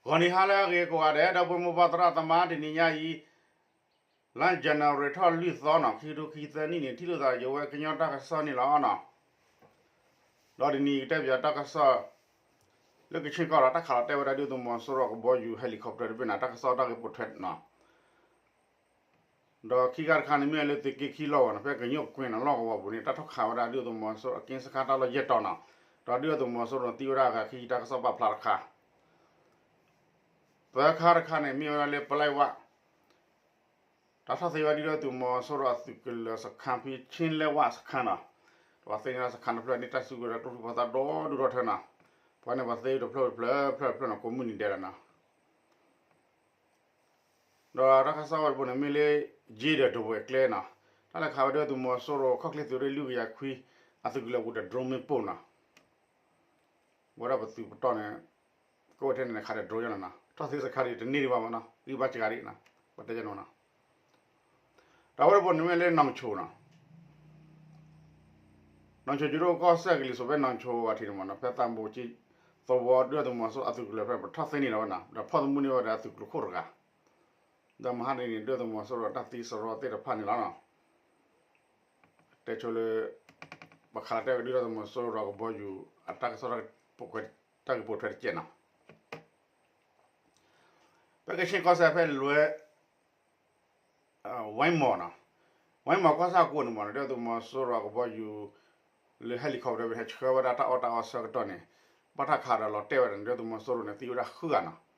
ဂီၤနံၤဟါလၢအဂ့ၤကိးဂၤဒဲး ဒီပုၢ်ဝဲၢ်မိၢ်ပၢ်သရၣ်သမါ တနံၤညါအံၤ လါ January ထီၣ်လွံၢ်သီနီၤ ခံကထိခံဆံသၢနံၣ်န့ၣ် ထံၣ်လိာ်သးယဝဲကညီတၢ်ကစီၣ်န့ၣ်လီၤနီၤ. ဒီးတနံၤကတဲပယီၤတၢ်ကစီၣ် လၢကဆ့ၣ်ကီၢ်ဒီး တၢ်ခးလီၤတဲာ်ဝဲဒၣ်ဒုၣ်ဒါသုးမီၤစိရိၤကဘီယူၤ helicopter တဘ့ၣ်န့ၣ် တၢ်ကစီၣ်တၢ်ဂ့ၢ်ပိာ်ထွဲနီၤ. ဒီးခံခါတခါန့ၣ် မ့ၢ်လၢသုးက့ခံလီၢ်ဝဲနီၤ ဖဲကညိၣ်ကွ့ၤနီၤ လီၢ်ကဝီၤပူၤန့ၣ် တၢ်ထီၣ်ခးဝဲဒၣ်ဒုၣ်ဒါသုးမီၤစိရိၤအက့စခါတၢ်လီၢ်ယဲၢ်တီၤနီၤ. ဒီးဒုၣ်ဒါသုးမီၤစိရိၤသံဝဲဒၣ်အဂၤခံ တၢ်ကစီၣ်ပာ်ဖျါတခါ သၢခါတခါန့ၣ် မ့ၢ်ဝဲဒၣ်လၢပလဲဝၣ် တၢ်ထီၣ်သ့ဝဲဒၣ်ဒုၣ်ဒါသုးမီၤစိရိၤအသုးကလၢၤစခါဖဲ ခ့လဲဝၣ်စခါနီၤ. ဒီးပှၤသ့န့ၢ်စခါတဖျၢၣ်န့ၣ် တၢ်စုကဝဲၤဒီးကျိချံမျိာ်သၣ်ဒီဒူၣ်ဒီထၢနီၤ. ပှၤန့ၣ်ပှၤသ့တဖျၢၣ်တဖျၢၣ်ဖျၢၣ်တဖျၢၣ်နီၤ ကိးမုၢ်နံၤဒဲးလီၤနီၤ. ဒီးတၢ်ကစီၣ်ဝဲတဘိန့ၣ်မ့ၢ်လၢ ယ့ဒီးတဝဲၢ်ကျဲနီၤ. တၢ်လဲၤခးဝဲဒၣ်ဒုၣ်ဒါသုးမီၤစိရိၤခီၣ်ချ့သုးရ့ၣ်လွံၢ်ကယၤခွံ အသုးကလၢၤပူၤဒီး drone မ့ၣ်ပိၢ်နီၤ. ဝဲဒၣ်ပသုးပတီၢ်န့ၣ် ကအိၣ်ထဲန့ၣ်န့ၣ် ခးဒီး drone ယဲနီၤနီၤ ထီၣ်သ့စခါဒံးတန့ၢ်ဒံးဘၣ်မနီၤ ဂံၢ်ဘါစှၤဒံးနီၤ ပတဲယဲနီၤနီၤ. ဒီးဝဲတဘိန့ၣ်မ့ၢ်လၢနီၢ်ဆိနီၤ. နီၢ်ဆိကၠိဒိၣ်ကီၢ်စဲၣ်ကလံၤစိးဖဲနီၢ်ဆိအထံးန့ၣ်မနီၤ ဖဲသးဘိကၠံသဝီဒုၣ်ဒါသုးမီၤစိရိၤအသုးကလၢၤဖဲန့ၣ် ပထီၣ်သ့န့ၢ်လီၤဝဲနီၤ ဒီးဖီၣ်သမူန့ၢ်ဝဲဒၣ်အသုးကျိခိၣ်တဂၤ ဒီးမဟါတနံၤန့ၣ် ဒုၣ်ဒါသုးမီၤစိရိၤတၢ်သံစရီသ့ၣ်တဖၣ်န့ၣ်လီၤ. တဲဆိလၢ ပှၤခးလီၤတဲာ်ဝဲဒၣ်ဒုၣ်ဒါသုးမီၤစိရိၤကဘီယူၤ အတၢ်ကစီၣ်တၢ်ဂ့ၢ်ပိာ်ထွဲတကဲးနီၤ. ဖဲကဆ့ၣ်ကီၢ်စဲၣ်ဖဲလွဲ ဝဲမီၤနီၤ, ဝဲမီၤကီၢ်ဆၣ်ကိးန့ၣ်မနီၤ ဒုၣ်ဒါသုးမီၤစိရိၤကဘီယူၤ လၢ helicopter ဟဲဆှၢဝဲဒၣ်တၢ်အီၣ်တၢ်အီဆၢကတီၢ်န့ၣ် ဘၣ်တၢ်ခးဒီးလီၤတဲာ်ဝဲဒၣ်န့ၣ် ဒုၣ်ဒါသုးမီၤစိရိၤန့ၣ် သံဝဲဒၣ်ဃုဂၤနီၤ.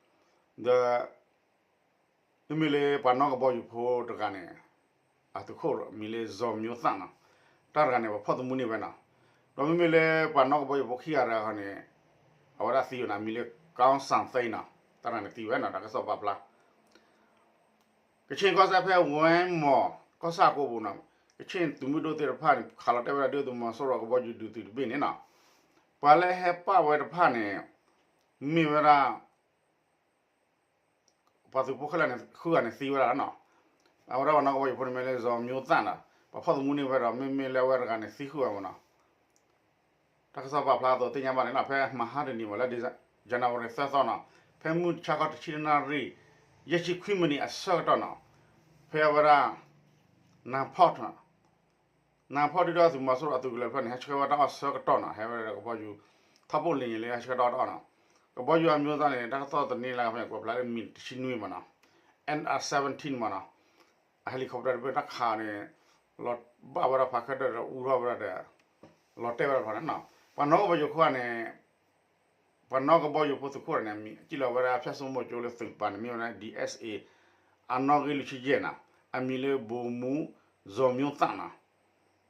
ဒီး မ့မ့ၢ်လၢပှၤနီၣ်ကဘီယူၤဖိတဂၤန့ၣ် အသုးခိၣ်မံၤလၢ စီၤမၠိသၣ်နီၤ, တၢ်တဂၤန့ၣ် ပှၤဖီၣ်သမူန့ၢ်ဝဲနီၤ. ဒီးမ့မ့ၢ်လၢပှၤနီၣ်ကဘီယူၤဖိခံဂၤတဂၤဃီန့ၣ် အဝဲဒၣ်သံဝဲနီၤ မံၤလၢ ကီၢ်စၣ်သ့နီၤ, တၢ်တဂၤန့ၣ်သံဝဲနီၤ တၢ်ကစီၣ်ပာ်ဖျါ ကဆ့ၣ်ကီၢ်စဲၣ်ဖဲဝဲမီၤကီၢ်ဆၣ်ကိးပူၤနီၤ, ကဆ့ၣ်သုးမုၢ်ဒိၣ်သ့ၣ်တဖၣ်န့ၣ် ခးလီၤတဲာ်ဝဲဒၣ်ဒုၣ်ဒါသုးမီၤစိရိၤကဘီယူၤဒုးသုးတဘ့ၣ်န့ၣ်နီၤ, ပှၤလၢဟဲပာ်ဝဲတဖၣ်န့ၣ် မ့ၢ်ဝဲဒၣ် ပှၤသုးဖိခဲလၢာ်န့ၣ် ဃုဂၤန့ၣ်သံဝဲဒၣ်လီၤနီၤ. အဝဲဒၣ်ပှၤနီၣ်ကဘီယူၤဖိန့ၣ်မ့ၢ်လၢ စီၤမၠိသၣ်နီၤ, ပှၤဖီၣ်သမူန့ၢ်ဝဲဒီး မ့မ့ၢ်လၢအဝဲတဂၤန့ၣ်သံဃုာ်ဝဲမနီၤ. တၢ်ကစီၣ်ပာ်ဖျါအသိးသ့ၣ်ညါဘၣ်န့ၣ်လီၤ. ဖဲမဟါတနံၤမးလၢ January သၢသီနီၤ, ဖဲမုၢ်ဆါခီတဆံတနၣ်ရံၣ် ယဲၢ်ဆံခွံမံးနံးအဆၢကတီၢ်နီၤ, ဖဲအဝဲဒၣ် နၢ်ဖီၣ် နၢ်ဖီၣ်ဒုၣ်ဒါသုးမီၤစိရိၤအသုးကလၢၤတဖျၢၣ်န့ၣ် ဟဲဆှၢဝဲတၢ်အီၣ်ဆၢကတီၢ်နီၤ, ဟဲဝဲဒၣ်ကဘီယူၤ ထီၣ်ပိၢ်လံၤန့ၣ်လၢဟဲဆှၢတၢ်အီၣ်တၢ်အီနီၤ. ကဘီယူၤအမၠိသၣ်န့ၣ် တၢ်ကစီၣ်သန့လၢဖဲန့ၣ် ကွဲးဖျါလၢမံၤတဆံနွံမနီၤ, အဲၣ် အဲၣ် seventeen မနီၤ, အ helicopter တဖျၢၣ်တၢ်ခးန့ၣ် လီၤဘၣ်ဝဲဒၣ်ဖးခဲဒၢၣ်ဒီးအူထီၣ်ဝဲဒၣ်ဒီး လီၤတဲာ်ဝဲဒၣ်တဖၣ်န့ၣ်နီၤ. ပှၤနီၣ်ကဘီယူၤခိၣ်န့ၣ် ပှၤနီၣ်ကဘီယူၤဖိသုးခိၣ်န့ၣ် မံၤကံၣ်လီၤဝဲဒၣ် ဖၠၣ်စိမိၤကၠိလၢသုးပာ်န့ၣ် မ့ၢ်ဝဲဒၣ် ဒီး အနီၣ်ဂံၢ်လွံၢ်ဆံယဲၢ်နီၤ, အမံၤလၢ ဗိုလ်မှူး စီၤမၠိသၣ်နီၤ.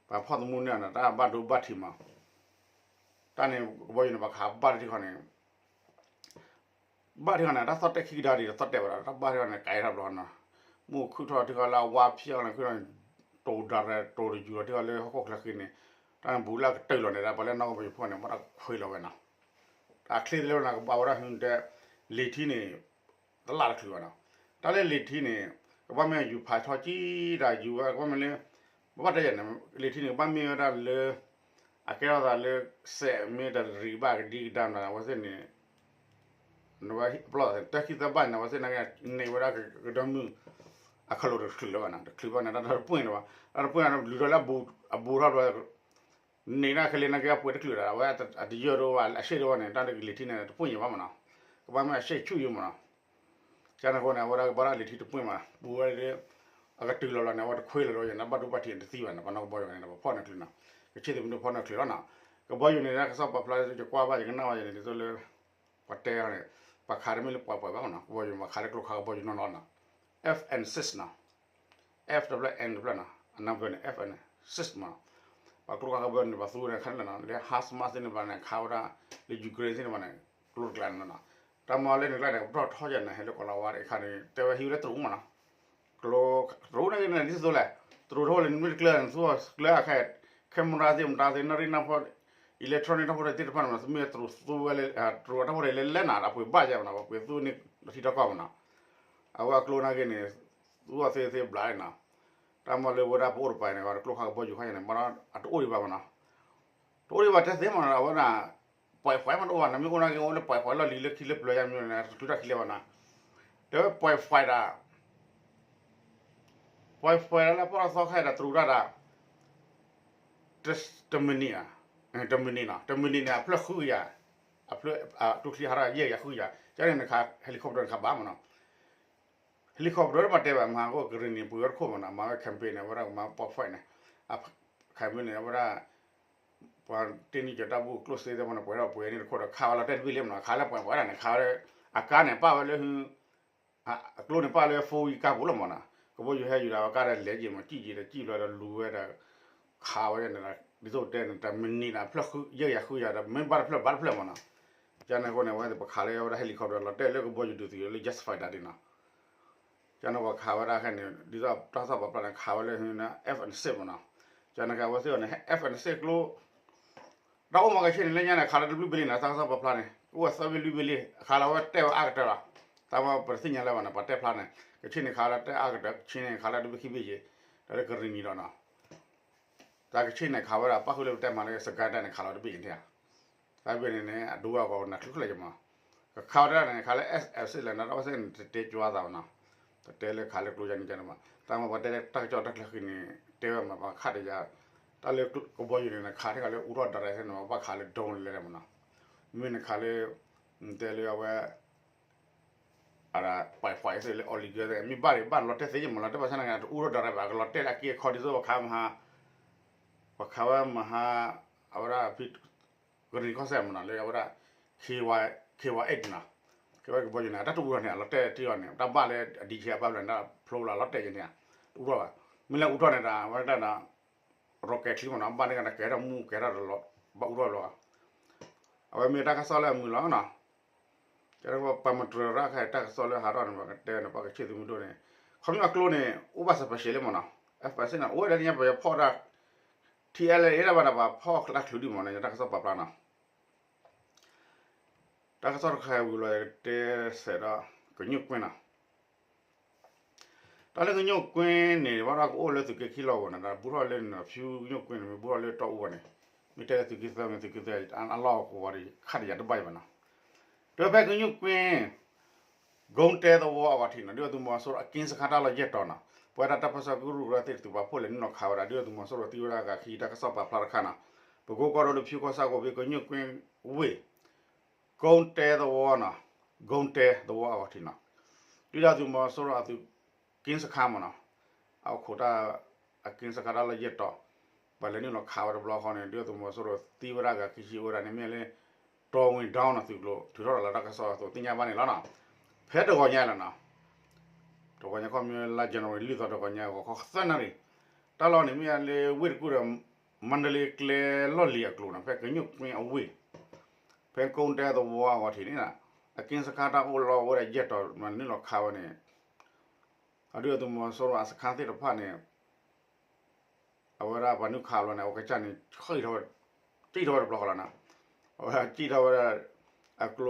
ပှၤဖီၣ်သမူန့ၢ်အီၤန့ၣ် တၢ်ဘၣ်ဒိဘၣ်ထံးမး, တၢ်န့ၣ်ကဘီယူၤန့ၣ် ပှၤခးဘၣ်ထံဃီန့ၣ် ဘၣ်ထံဃီန့ၣ် တၢ်သီၣ်တဲာ်ခံကဒါဒံးဒီးသီၣ်တဲာ်ဝဲဒၣ် တၢ်ဘၣ်ထံဃီန့ၣ် ကဲထီၣ်ဘျီနီၤ, မ့ၢ်ခူၣ်ထီၣ်ထံဃီလၢအဝါဖၠၣ်လီၤခူၣ်ထီၣ်န့ၣ် တိၤဒၣ်ရဲၣ်တိၤတယူၤလီၤထံဃီလၢဟီၣ်ခိၣ်ချၢဃ့န့ၣ်, တၢ်န့ၣ်ဘူးလၢကတၢၢ်လီၤန့ၣ် တၢ်ပှၤလၢနီၣ်ကဘီယူၤဖိန့ၣ် ဘၣ်တၢ်ခွဲးလီၤဝဲနီၤ. တၢ်ချ့သ့လၢဝဲန့ၣ် ကဘၣ်ဝဲဒၣ်ဟုတဲ လံာ်ထံန့ၣ် တလၢ်တချုးဘၣ်နီၤ. တၢ်လၢလံာ်ထံန့ၣ် ကဘၣ်မ့ၢ်ယူၤဖးထီကံတၢ်ယူၤဝဲ ကဘၣ်မ့ၢ်လၢ ဘၣ်တဲယဲၢ်န့ၣ် လံာ်ထံန့ၣ် ကဘၣ်မ့ၢ်ဝဲဒၣ်လၢ အကဲထီၣ်သးလၢ စဲးမ့ၢ်တရံးဘၣ်ကဒံကဒါမး အဝဲသ့ၣ်န့ၣ် နဝဲပျီၢ်သး တၢ်ခံသၢဘၣ်န့ၣ် အဝဲသ့ၣ်န့ၣ် န့ၢ်ဝဲဒၣ်ကဒီမုၢ် အခီၣ်လိာ်တချုးလၢၤဘၣ်နီၤ, တချုးဘၣ်န့ၣ် တၢ်တပှ့ၤလၢၤဘၣ်, တၢ်တပှ့ၤန့ၣ် လုၢ်ထီၣ်လၢအဘူးထီၣ်ဘျီ န့ၢ်ဒၣ်ခဲလၢာ်နာ်က့အပှ့ၤတချုးဒီး အဝဲအတယၢၢ်တအိၣ်ဘၣ် အရှဲတအိၣ်ဘၣ်န့ၣ် တၢ်လၢလံာ်ထံန့ၣ် တပှ့ၤယံၤဘၣ်မးနီၤ, ကဘၣ်မ့ၢ်အရှဲဆူၣ်ယံၤမးနီၤ. ကန့ၣ်အဃိန့ၣ် အဝဲဒၣ်ကဘၣ်ဒၣ်လံာ်ထံတပှ့ၤမး ပူၤဝဲလၢ အကတုၤလီၤလီၤန့ၣ် အဝဲတခွဲးလီၤလီၤယဲၢ်န့ၣ် ဘၣ်ဒိဘၣ်ထံးတသံဘၣ်န့ၣ် ပှၤနီၣ်ကဘီယူၤန့ၣ် ဒီးပှၤဖီၣ်န့ၢ်ချုးနီၤ, ကဆ့ၣ်သုးမုၢ်ဒိၣ်ဖီၣ်န့ၢ်ချုးလီၤနီၤ, ကဘီယူၤန့ၣ် တၢ်ကစီၣ်ပာ်ဖျါ ယကွၢ်ဘၣ်ယကနၣ်ဘၣ်ယဲၢ်န့ၣ် ဒ်သိးလၢ ပှၤတဲအီၤန့ၣ် ပှၤခးတမ့ၢ်လၢပှဲၤပှဲၤဘၣ်မးနီၤ, ကဘီယူၤပှၤခးလၢကျိခးကဘီယူၤနီၢ်နီၢ်နီၤ, F N six နီၤ, F တဖျၢၣ် N တဖျၢၣ်နီၤ, အနၢ်ပၢၢ်န့ၣ် F N six မးနီၤ, ပှၤကျိခးကဘီယူၤန့ၣ် ပှၤသူဝဲန့ၣ်ခါန့ၣ်လီၤနီၤ, လၢ HIMARS သ့ၣ်တဖၣ်န့ၣ် ခးဝဲဒၣ် လၢ Ukraine သ့ၣ်တဖၣ်န့ၣ် ကျိတကျါန့ၣ်လီၤနီၤ, တၢ်မၤလၢန့ၣ်ကျါန့ၣ် ကပတီၢ်ထီၣ်ယဲၢ်န့ၣ် ဟဲလၢကီၢ်လီၤဝါအခါန့ၣ် တဲဝဲဟံးဝဲလၢတရူးမးနီၤ ကျိ တရူးန့ၣ်ဂ့ၤန့ၣ် ဒ်သိးလဲၣ်, တရူးထီၣ်ဝဲလၢနမ့ၢ်တကျၢၤန့ၣ် သူကျၢၤအခါ camera သ့ၣ်မတၤသ့ၣ် နၣ်ရံၣ်နၢ်ဖီၣ် electronic တၢ်ဖိတၢ်သ့ၣ်တဖၣ်န့ၣ်မး သူမ့ၢ်တရူးသူဝဲလၢ တရူးအတၢ်ဖိတၢ်လၢလဲၣ်နၤ အပှ့ၤဘၣ်ယဲၢ်မးနီၤ ပှ့ၤသူန့ၢ်ထံထီၣ်ကီၢ်မးနီၤ, အဝဲအကျိန့ၣ်ဂ့ၤန့ၣ် သူအီၤသ့သ့ဘျးန့ၣ်နီၤ, တၢ်မၤလၢဝဲဒၣ်ပအိၣ်တပၤန့ၣ် ကျိခးကဘီယူၤခါယဲၢ်န့ၣ် မ့ၢ်အတအိၣ်ဒံးဘၣ်မးနီၤ, တအိၣ်ဒံးဘၣ်တဲသ့မးနီၤ အဝဲဒၣ် ပှဲၤဖှဲးမးတအိၣ်ဘၣ်နီၤ, မ့ၢ်အိၣ်နာ်က့ အိၣ်လၢပှဲၤဖှဲးလီၢ်လံၤလၢခံလၢပျၢၤယါမ့ၢ်န့ၣ် တချုးတၢ်ခံလၢၤဘၣ်နီၤ, တဲဝဲပှဲၤဖှဲးဒၣ် ပှဲၤဖှဲးလၢပီၣ်ထီၣ်သီခါဒီးတရူးတၢ်ဒီး တမံးနံး, တမံးနံးနီၤ, တမံးနံးန့ၣ် အဖျၢၣ်ဃုကယၤ, အဖျၢၣ် တူၢ်ချံဟးထီၣ်ယဲၢ်ကယၤဃုကယၤ, ကန့ၣ်နခး helicopter နခးဘၣ်မးနီၤ, helicopter တမၤတဲဘၣ် မၤဟးဂီၢ်ကရ့ၣ်နံၤပှ့ၤဝဲတခိၣ်မးနီၤ, မၤဝဲ campaign န့ၣ် အဝဲဒၣ်ကမၤပီၣ်ဖှဲးန့ၣ်, campaign န့ၣ် အဝဲဒၣ် ပှၤတ့နံၤကၠီၤတၢ်ဘူၣ်ကျိၣ်စ့သ့ၣ်မးန့ၣ် ပှဲၤထီၣ်ပှဲၤန့ၣ်တခိၣ်ဒီး ခးဝဲလီၤတဲာ်တဘ့ၣ်လံမးနီၤ, ခးလၢပှဲၤပှဲၤဒၣ်န့ၣ် ခးဝဲလၢ အကါန့ၣ် ပာ်ဝဲလၢ အကျိန့ၣ်ပာ်လၢ four wheel ကါပူၤလီၤမးနီၤ, ကဘီယူၤဟဲယူၤဒီး အကါဒီးလဲၤယံာ်မး ကံၣ်ယံာ်ဒီးကံၣ်ဘျီဒီးလူၤဝဲဒီး ခးဝဲန့ၣ်, ဒ်သိးတဲန့ၣ် တမံးနံးန့ၣ် အဖျၢၣ်ဃုယဲၢ်ကယၤဃုကယၤဒီး မ့ၢ်ဘၣ်တဖျၢၣ်ဘၣ်တဖျၢၣ်မးနီၤ, ကန့ၣ်အဃိန့ၣ် အဝဲသ့ၣ်ပခးလၢအဝဲဒၣ် helicopter လီၤတဲာ်လၢကဘီယူၤဒုးသုးလၢ jet fighter ဒ်နီၤ ကန့ၣ်ပှၤခးဝဲဒၣ်ခဲန့ၣ် ဒ်သိးတၢ်ကစီၣ်ပာ်ဖျါန့ၣ် ခးဝဲလၢ F sixteen မးနီၤ, ကန့ၣ်က့ၤအဝဲသ့ၣ်အီၤန့ၣ် F sixteen ကျိ တၢ်အိၣ်မးကဆ့ၣ်န့ၣ် လၢညါန့ၣ် ခးလၢတဘျုးဘ့ၣ်လံန့ၣ် တၢ်ကစီၣ်ပာ်ဖျါန့ၣ် အိၣ်ဝဲသၢဘ့ၣ်လွံၢ်ဘ့ၣ်လံ ခးလီၤဝဲတဲာ်ဝဲအါကတၢၢ်လီၤ, တၢ်မ့ၢ်ပတသ့ၣ်ညါလၢၤဘၣ်န့ၣ် ပှၤတဲဖျါန့ၣ် ကဆ့ၣ်န့ၣ်ခးလၢတဲာ်အါကတၢၢ် ကဆ့ၣ်န့ၣ်ခးလၢတဘ့ၣ်ခံဘ့ၣ်ယံၤ ဒီးလၢကရ့ၣ်နံၤဒီးနီၤ တၢ်ကဆ့ၣ်န့ၣ်ခးဝဲဒၣ် ပၣ်ဃုာ်လၢပတဲမးလၢ စကဲတဲန့ၣ် ခးလီၤတဘ့ၣ်ယံၤန့ၣ်ဧါ, တၢ်ဘ့ၣ်န့ၣ်န့ၣ် အဒိအဂီၤနၤချုးချၢယမး, ကခးဝဲဒၣ်န့ၣ် ခးလၢ F sixteen လဲၣ် နတၢ်ဝဲစ့ၢ်န့ၣ်တတဲကၠွါသးဘၣ်နီၤ, တတဲလၢခးလၢကျိယါန့ၣ်ကန့ၣ်မး, တၢ်မ့ၢ်ပှၤတဲတၢ်ကစီၣ်တၢ်ချၢဃံန့ၣ် တဲဝဲမး ပှၤခးတယၤ, တၢ်လၢကဘီယူၤန့ၣ် နခးထဲကလၢအူထီၣ် direct န့ၣ် ဘၣ်ခးလၢဒိလဲၣ်မးနီၤ, မ့ၢ်နခးလၢ တဲလၢအဝဲ အပှဲၤဖှဲးသ့ၣ်လၢ illegal သ့ၣ် မ့ၢ်ဘၣ်ဒံးဘၣ်န့ၣ် လီၤတဲာ်သ့ယမး လီၤတဲာ်ဘၣ်ဆၣ်န့ၣ် တအူထီၣ် direct ဘၣ် ကလီၤတဲာ်လၢအက့အခီ ဒ်သိးပှၤခးမဟါ ပှၤခးဝဲမဟါ အဝဲဒၣ် ကရ့ၣ်နံၤကီၢ်စဲၣ်မးနီၤ လၢအဝဲဒၣ် K Y eight နီၤ, ကဲဝဲကဘီယူၤန့ၣ် အတၢ်တအူထီၣ်န့ၣ် အလီၤတဲာ်တ့ၢ်အီၤန့ၣ် တၢ်ဘၣ်လၢအ D J အဘၣ်ဖျၢၣ်န့ၣ် တၢ်ဖျိလၢအလီၤတဲာ်ယန့ၣ် တအူထီၣ်ဘၣ်, မ့ၢ်လၢအူထီၣ်န့ၣ် တၢ်ဝဲဒၣ် rocket ချံမးနီၤ ဘၣ်န့ၣ်ကဒီးကဲထီၣ်မူကဲထီၣ်တလီၤ ဘၣ်အူထီၣ်လီၤ, အဝဲမ့ၢ်တၢ်ကစီၣ်လၢအမုာ်လီၤနီၤ, ကဲထီၣ်ပှၤမတြၢၤရၣ်ခဲအံၤတၢ်ကစီၣ်လၢဟးထီၣ်န့ၣ် ပကတဲန့ၣ် ပှၤကဆ့ၣ်သုးမုၢ်ဒိၣ်န့ၣ် ခီဖျိအကျိန့ၣ် အိၣ်ဘၣ်စဲး special လံမးနီၤ, F sixteen န့ၣ် အိၣ်ဝဲဒၣ်ညါပယီၤဖီၣ်တၢ် T L A ဒၣ်ဘၣ်ဒီးပှၤဖီၣ်ကျါချုးဒံးမးနီၤ တၢ်ကစီၣ်ပာ်ဖျါနီၤ, တၢ်ကစီၣ်တခါဝံၤလီၤ ယကတဲစဲးဒီး ကညိၣ်ကွ့နီၤ တၢ်လၢကညိၣ်ကွ့န့ၣ် ဘၣ်ဒီးကအိၣ်လၢသုးက့ခံလီၢ်ကဝီၤန့ၣ် ဒီးဘူးထီၣ်လၢန့ၣ် ဖၠူကညိၣ်ကွ့န့ၣ် မ့ၢ်ဘူးထီၣ်လၢတီအူဘၣ်န့ၣ် မ့ၢ်တဲလၢသုးက့သၢမ့ၢ်သုးက့သၢ အလီၢ်ကဝီၤဒီး ခးတယၤတဘၣ်ယဘၣ်နီၤ, တဲဖဲကညိၣ်ကွ့ ကိတဲသဝီအဂီၢ်ထံးနီၤ ဒုၣ်ဒါသုးမီၤစိရိၤအက့စခါတၢ်လီၢ်ယဲၢ်တီၤနီၤ, ပဝဲဒၣ်တၢ်ပၢဆှၢကရူၢ်ကရၢသ့ၣ်တသုးပာ်ဖှိၣ်လဲၤနုာ်လီၤခးဝဲဒၣ် ဒုၣ်ဒါသုးမီၤစိရိၤသံဝဲဒၣ်အဂၤခံ တၢ်ကစီၣ်ပာ်ဖျါတခါနီၤ, ပကိကီၢ်ဒိၣ်လၢဖၠူကီၢ်ဆၣ်ကီၢ်ဖဲကညိၣ်ကွ့ဝ့ၢ် ကိတဲသဝီနီၤ, ကိတဲသဝီအဂီၢ်ထံးနီၤ, ဒုၣ်ဒါသုးမီၤစိရိၤအသုးက့စခါမးနီၤ, အခိၣ်တၢ် အက့စခါတၢ်လီၢ်ယဲၢ်တီၤ, ပှၤလဲၤနုာ်လီၤခးဝဲတဘျီဃီန့ၣ် ဒုၣ်ဒါသုးမီၤစိရိၤသံဝဲဒၣ်အဂၤခံဆံအိၣ်ဝဲဒၣ်န့ၣ်မ့ၢ်လၢ တီဝ့ၢ်ဒီနီၤ သုးကျိၤ ထုးထီၣ်ဒီးလၢတၢ်ကစီၣ်အသိးသ့ၣ်ညါဘၣ်န့ၣ်လီၤနီၤ, ဖဲတဂီၤညါလီၤနီၤ တဂီၤညါခီမ့ၢ်လါ January လွံၢ်သီတဂီၤညါ ဂီၤခီသၢနၣ်ရံၣ်, တၢ်လီၢ်န့ၣ်မ့ၢ်လၢဝ့ၢ်တကူၣ်ဒီး မါဒလ့ကျဲလီၢ်လံၤအကျိၤနီၤ ဖဲကညိၣ်ကွ့အဝ့ၢ်, ဖဲကိတဲသဝီအဂီၢ်ထံးန့ၣ်, အက့စခါတၢ်အိၣ်လီၤဝဲဒၣ်ယဲၢ်တီၤ မၤနုာ်လီၤခးဝဲန့ၣ်, အဒုၣ်ဒါသုးမီၤစိရိၤအစခါသ့ၣ်တဖၣ်န့ၣ် အဝဲဒၣ်ပှၤနုာ်ခးဘျီန့ၣ် အဝဲကစၢ်န့ၣ် ဃံးထီၣ်ဝဲ ကံၣ်ထီၣ်ဝဲတဘျီဃီလီၤနီၤ, အဝဲကံၣ်ထီၣ်ဝဲဒၣ် အကျိ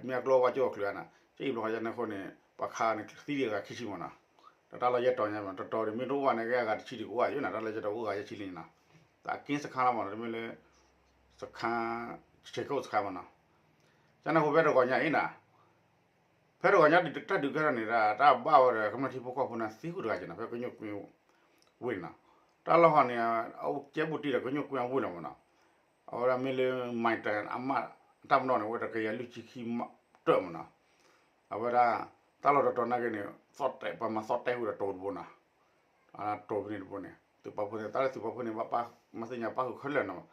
မ့ၢ်အကျိအဝဲကၠိအချုးဧါနီၤ ကံၣ်ဘျီဃီန့ၣ်အဃိန့ၣ် ပှၤခးန့ၣ်သံဒံးအဂၤခံဆံမးနီၤ, ဒီးတၢ်လီၢ်ယဲၢ်တီၤညါမး တတီၤဒံးမ့ၢ်တအိၣ်ဘၣ်န့ၣ် ကဲအဂၤတဆံဒံးကအိၣ်ဘၣ်ယိၣ်နီၤ တၢ်လီၢ်ယဲၢ်တီၤအိၣ်ဂၤယဲၢ်ဆံလံနီၤ, တၢ်အက့စခါလီၤမးနီၤ တမ့ၢ်လၢ စခါ ဆဲးခိၣ်စခါမးနီၤ, ကန့ၣ်အဃိဖဲတဂီၤညါအံၤနီၤ ဖဲတဂီၤညါတၢ်ဒုးကဲထီၣ်န့ၣ်ဒၣ် တၢ်ဘၣ်ဝဲဒီးကမျၢၢ်ထံဖိကီၢ်ဖိန့ၣ် သံဃုာ်တဂၤက့ၤနီၤ ဖဲကညိၣ်ကွ့ဝ့ၢ်န့ၣ်နီၤ, တၢ်လီၢ်ဟီန့ၣ် အအိၣ်ကဲဘူးတံၢ်ဒီးကညိၣ်ကွ့အဝ့ၢ်လီၤမးနီၤ, အဝဲဒၣ်မ့ၢ်လၢ မံၤတၢ် အမး တၢ်ပနီၣ်န့ၣ် အဝဲတကယၤလွံၢ်ဆံခံတၢၣ်မးနီၤ, အဝဲဒၣ် တၢ်လီၢ်တတီၤနာ်က့န့ၣ် သီၣ်တဲာ် ပှၤမၤသီၣ်တဲာ်ဃုာ်ဒီးတိၤတဘိနီၤ, တိၤဖဲန့ၣ်တဘိန့ၣ် သုးပာ်ဖှိၣ်န့ၣ် တၢ်လၢသုးပာ်ဖှိၣ်န့ၣ် ဘၣ်ပၢ်မၤသ့ၣ်ညါပၢ်ဃုာ်ခဲလၢာ်နီၤ,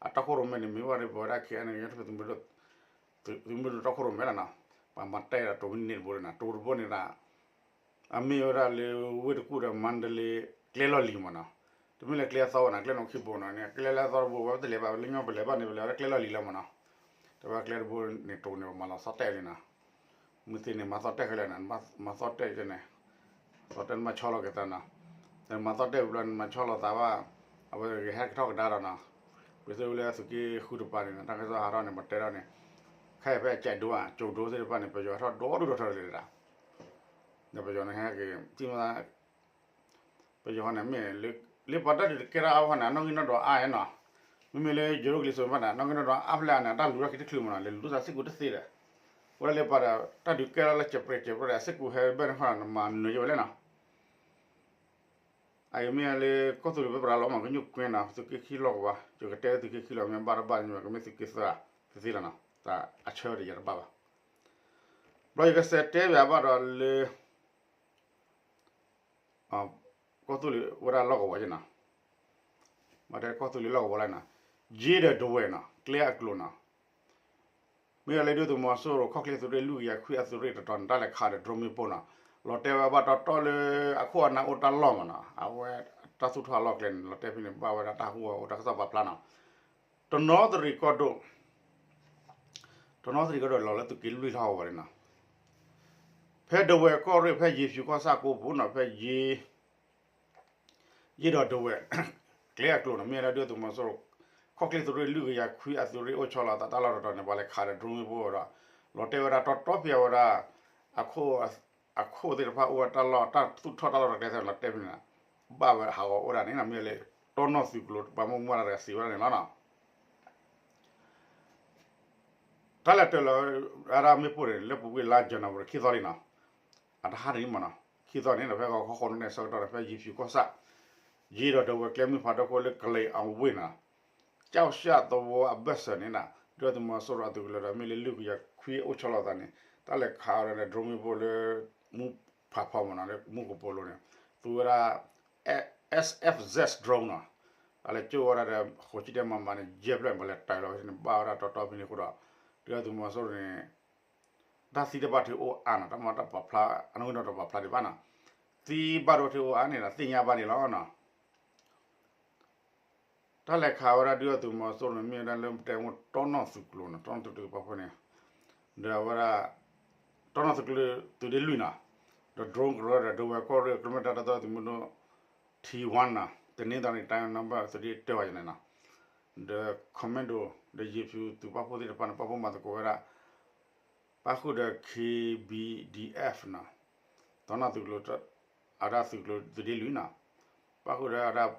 အတီခိၣ်ရိၣ်မဲန့ၣ် မ့ၢ်ဝဲဒၣ်ပဝဲဒၣ် ခဲအံၤန့ၣ် သုးမုၢ်ဒိၣ်တီခိၣ်ရိၣ်မဲလီၤနီၤ, ပှၤမၤတဲာ်ဒီးတိၤဖဲန့ၣ်တဘိန့ၣ် တိၤတဘိန့ၣ်ဒၣ် အမ့ၢ်ဝဲဒၣ်လၢဝ့ၢ်တကူၣ်ဒီးမါဒလ့ကျဲလီၢ်လံၤမးနီၤ, တမ့ၢ်လၢကျဲအသီဘၣ်နီၤ ကျဲနီၣ်ခံဘိနီၤန့ၣ် ကျဲလၢအသီတဘိဝဲပတလဲၤဘၣ်လၢညီပလဲၤဘၣ်န့ၣ် ပလဲၤဝဲဒၣ်ကျဲလီၢ်လံၤလီၤမးနီၤ, တဲဝဲကျဲတဘိန့ၣ်တိၤန့ၣ် ပမၤလီၤသီၣ်တဲာ်လံနီၤ, မုၢ်သ့ၣ်န့ၣ် မၤသီၣ်တဲာ်ခဲလၢာ်နီၤ, မၤသီၣ်တဲာ်န့ၣ် သီၣ်တဲာ်နမၤဆီလီၤက့ၤသးနီၤ, နမၤသီၣ်တဲာ်ဝံၤဘျီ နမၤဆီလီၤသးဘၣ်, အဝဲဟဲကထီၣ်ကဒါဒီးနီၤ, ပသ့ၣ်ဝဲလၢသုးက့ဃုတပၤန့ၣ် တၢ်ကစီၣ်ဟးထီၣ်န့ၣ် ပတဲထီၣ်န့ၣ်, ခဲအံၤဖဲကၠဲးဒိဧါ ကၠိဒိသ့ၣ်တဖၣ်န့ၣ် ပယီၤဟဲထီၣ်ဒိၣ်ဒိၣ်ထီၣ်ထီၣ်လံဒၣ်, ဒီးပယီၤန့ၣ်ဟဲက့ၤ ပယီၤန့ၣ်မ့ၢ် လၢပှၤတၢ်ဒုးတကဲထီၣ်အါဘၣ်န့ၣ် အနီၣ်ဂံၢ်နီၣ်ဒွးအါနီၤ, မ့မ့ၢ်လၢယိၤဒိၣ်ကလံၤစိးတဖၣ်န့ၣ် နီၢ်ကဲနီၣ်ဒီးအါဖျဲၣ်အါန့ၣ် တၢ်လူၤထီၣ်ခံတချုးမးနီၤ လဲၤလူၤဒိၣ်စးစ့ၢ်ကီးတသ့ဒီး အိၣ်ဒၣ်လၢပှၤဒီး တၢ်ဒုးကဲထီၣ်လၢစဲးပြဲးစဲးပြဲးဒီး အစ့ၢ်ကီးဟဲဘၣ်န့ၣ်ခီနီၤ နမၤနၢၤယဝဲလဲၣ်နီၤ. အအံၤမ့ၢ်လၢကီၢ်သူလ့ၤပရၢလီၤမး ကညိၣ်ကွ့နီၤ သုးက့ခံလီၢ်ကဝီၤ ယကတဲသုးက့ခံလီၤ မ့ၢ်ဘၣ်တဘၣ်န့ၣ် ကမ့ၢ်သုးက့သၢသ့သ့လီၤနီၤ တၢ်အဆၢတယၤတဘၣ်ဘၣ်. ဘျီယကစံးတဲပၠးဘၣ်ဒီးလၢ ကီၢ်သူလ့ၤဝဲဒၣ်လီၢ်ကဝီၤက့နီၤ, ဘၣ်တဲကီၢ်သူလ့ၤလီၢ်ကဝီၤလၢနီၤ, ယ့ဒီးဒဝဲၢ်နီၤ ကျဲအကျိၤနီၤ, မ့ၢ်လၢဒုၣ်ဒါသုးမီၤစိရိၤ ခီၣ်ချ့သုးရ့ၣ်လွံၢ်ကယၤခွံအသုးရ့ၣ်တတီၤန့ၣ် တၢ်လဲၤခးဒီး drone မ့ၣ်ပိၢ်နီၤ, လီၤတဲာ်ဝဲဘၣ်တီတီလၢ အခိၣ်အနၢ်အိၣ်တၢ်လီၢ်မးနီၤ, အဝဲတၢ်သူၣ်ထီၣ်အလီၢ်ကျဲန့ၣ် လီၤတဲာ်ဖဲန့ၣ် ဘၣ်ဝဲဒၣ်တၢ်ဟူးဂဲၤအိၣ်တၢ်ကစီၣ်ပာ်ဖျါနီၤ, တနီသရံၣ်ကီၢ်ဒိၣ် တနီသရံၣ်ကီၢ်ဒိၣ်လီၤလၢသုးက့လွံၢ်ထီၣ်ဝဲန့ၣ်နီၤ, ဖဲဒဝဲၢ်ကီၢ်ရ့ၣ် ဖဲယ့ၤဖၠူၤကီၢ်ဆၣ်ကိးပူၤနီၤ, ဖဲယ့ ယ့ဒီးဒဝဲၢ် ကျဲအကျိၤနီၤ, မ့ၢ်ဝဲဒၣ်ဒုၣ်ဒါသုးမီၤစိရိၤ ခီၣ်ချ့သုးရ့ၣ်လွံၢ်ကယၤခွံအသုးရ့ၣ်အိၣ်ဆီလီၤအသးတၢ်လီၢ်တတီၤန့ၣ် ပှၤလဲၤခးဒီး drone မ့ၣ်ပိၢ်ဒီး လီၤတဲာ်ဝဲဒၣ်တီတီဖဲအဝဲဒၣ် အခိၣ်သ့ၣ်တဖၣ်အိၣ်ဝဲတၢ်လီၢ် တၢ်သူၣ်ထီၣ်တၢ်လီၢ်တၢ်ကျဲသ့ၣ်လီၤတဲာ်ဖဲန့ၣ် ဘၣ်ဝဲဟးဂီၤအိၣ်ဒၣ်န့ၣ်နီၤ, မ့ၢ်လၢ တီနီၢ်သုးကျိၤ ပှၤမ့ၢ်မူဝဲဒၣ်တဂၤစံးဝဲဒၣ်န့ၣ်လီၤနီၤ. တၢ်လဲၤတၢၤလီၤဝဲဒၣ်မ့ၣ်ပိၢ်န့ၣ် လၢပူၤကွံာ်လါ January ခံသီလံနီၤ, အတဟါန့ၣ်မးနီၤ, ခံသီန့ၣ်ဒီး ဖဲဂီၤခီဃိးနံၤန့ၣ် ဆၢကတီၢ်ဒီး ဖဲယ့ၤဖၠူၤကီၢ်ဆၣ် ယ့ဒီးဒဝဲၢ်ကျဲမုၢ်ဖးဒိၣ်ခိၣ်လၢကလံၤအဝ့ၢ်နီၤ, ကၠီၣ်ရှၣ်သဝီအဘၢၣ်စၢၤန့ၣ်နီၤ, ဒုၣ်ဒါသုးမီၤစိရိၤအသုးကလၢၤဒီး မ့ၢ်လၢလွံၢ်ကယၤခွံအိၣ်ဆီလီၤသးန့ၣ် တၢ်လဲၤခးဝဲဒၣ်ဒီး drone မ့ၣ်ပိၢ်လၢ မူဖးဖီမးနီၤ လၢမူကပိာ်လိၤန့ၣ် သူဝဲဒၣ် S F Z drone နီၤ, တၢ်လဲၤကၠိၣ်ဝဲဒၣ်ဒီး ဃိးဆံတၢမၤမၤန့ၣ် ယဲၢ်ဖျၢၣ်န့ၣ် ပှၤလဲၤတၢၤလီၤဝဲန့ၣ် ဘၣ်ဝဲဒၣ်တီတီဖဲန့ၣ်အဃိဒီး ဒုၣ်ဒါသုးမီၤစိရိၤန့ၣ် တၢ်သံတၢ်ဘၣ်ဒိအိၣ်အါနီၤ, တၢ်မၤတၢ်ပာ်ဖျါ အနီၣ်ဂံၢ်နီၣ်တပာ်ဖျါဒံးဘၣ်နီၤ, သံဘၣ်ဒိထံအိၣ်အါန့ၣ်ဒီး သ့ၣ်ညါဘၣ်န့ၣ်လီၤနီၤ. တၢ်လဲၤခးဝဲဒၣ်ဒုၣ်ဒါသုးမီၤစိရိၤန့ၣ် မ့ၢ်ဝဲဒၣ်လၢပတဲမ့ၢ်တီနီၢ်သုးကျိၤနီၤ, တီနီၢ်သုးကျိၤပာ်ဖှိၣ်န့ၣ် ဒီးအဝဲဒၣ် တီနီၢ်သုးကျိၤသုးရ့ၣ်လွံၢ်နီၤ, ဒီး drone ကရၢဒီး ဒဝဲၢ်ကီၢ်ရ့ၣ် ကရၢမ့ၢ်တၢ်တီတီသုးမုၢ်ဒိၣ် T one နီၤ, တနင်္သာရီတိုင်း number သုးရ့ၣ်တၢဝဲန့ၣ်နီၤ, ဒီး commando ဒီးယ့ၤဖၠူၤသုးပာ်ဖှိၣ်သ့ၣ်တဖၣ်န့ၣ် ပာ်ဖှိၣ်မၤသကိးဝဲဒၣ် ပၣ်ဃုာ်ဒီး K B D F နီၤ, တီနီၢ်သုးကျိၤ အဝဲဒၣ်သုးကျိၤသုးရ့ၣ်လွံၢ်နီၤ, ပၣ်ဃုာ်ဒီးအဝဲဒၣ်